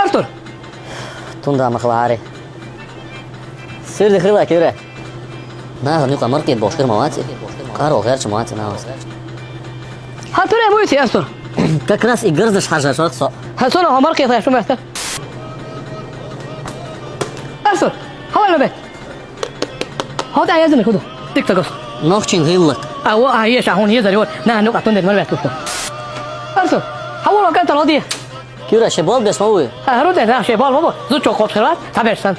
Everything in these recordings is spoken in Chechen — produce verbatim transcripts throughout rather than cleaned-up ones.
Артур! Тунда махлари. Сирди хила кира. Нагъан юкъа маркет бош кир маваци. Къаро гъерч маваци навас. Артур, я муйти, Артур. Как раз и гырзыш хажа шорт со. Хасуна ха маркет я шумахта. Артур, хавай набет. Хода язын куду. Тик тагос. Нохчин гыллык. А о а еш ахун езар йор. Нагъан юкъа тунда марвет кушто. Артур, хавай локан талоди. Кира, шебол беш маву. А, руде, да, шебол маву. Зу чо копсерват, табешсан.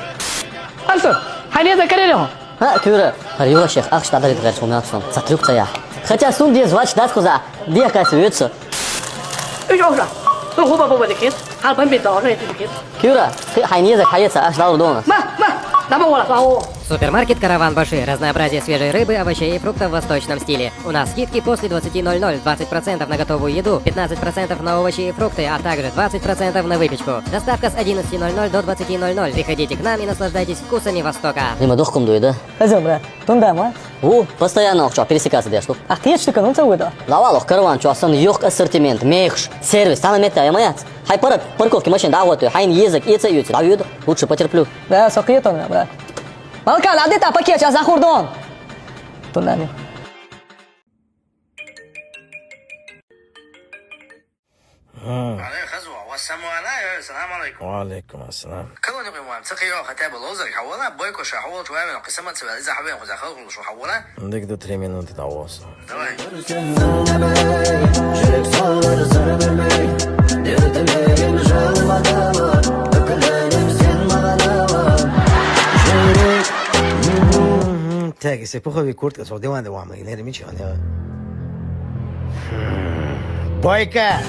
Артур, хай не закарели хо. Ха, кира. Рио шех, ахш тадарит гэр шумятсон. Цатрюк цая. Хотя сун дез вач дас куза. Дия кайс вютсо. Иш ожа. Су хуба буба дикит. Хал бамби да ожа дикит. Кира, хай не зак хайца, ахш дал дона. Ма, ма. Даба вала, ма о. Супермаркет «Караван Баши». Разнообразие свежей рыбы, овощей и фруктов в восточном стиле. У нас скидки после двадцати ноль ноль: двадцать процентов на готовую еду, пятнадцать процентов на овощи и фрукты, а также двадцать процентов на выпечку. Доставка с одиннадцати ноль ноль до двадцати ноль ноль. Приходите к нам и наслаждайтесь вкусами Востока. Нима дохкум дуй да? Хазил, брат. Тунда ма? У, постоянно охчо, пересекаться деш тух. А ты что, ну, целый, да? Давал ох, караван, чё, асан ёх ассортимент, мехш, сервис, там мета, я моя. Хай пара парковки машин, да, вот, хай езак, и цеют, да, вид, лучше потерплю. Да, сокетон, брат. Малкан, а где-то пакет, сейчас за хурдон. Тунда не. Алло, хазва, вассаламу алайкум, салам алайкум. Ва алайкум ассалам. Калони куймам, цакъиё, хотя бы лозар, хавала, бойко ша, хавал, чуавен, кысамат севел, иза хавен, хуза халкул, шу хавала. Дык до три минуты давоса. Давай. Мгм, так, если пуховик куртка, сордеван, да, вама, и не ремичи, а не. Хм, бойко!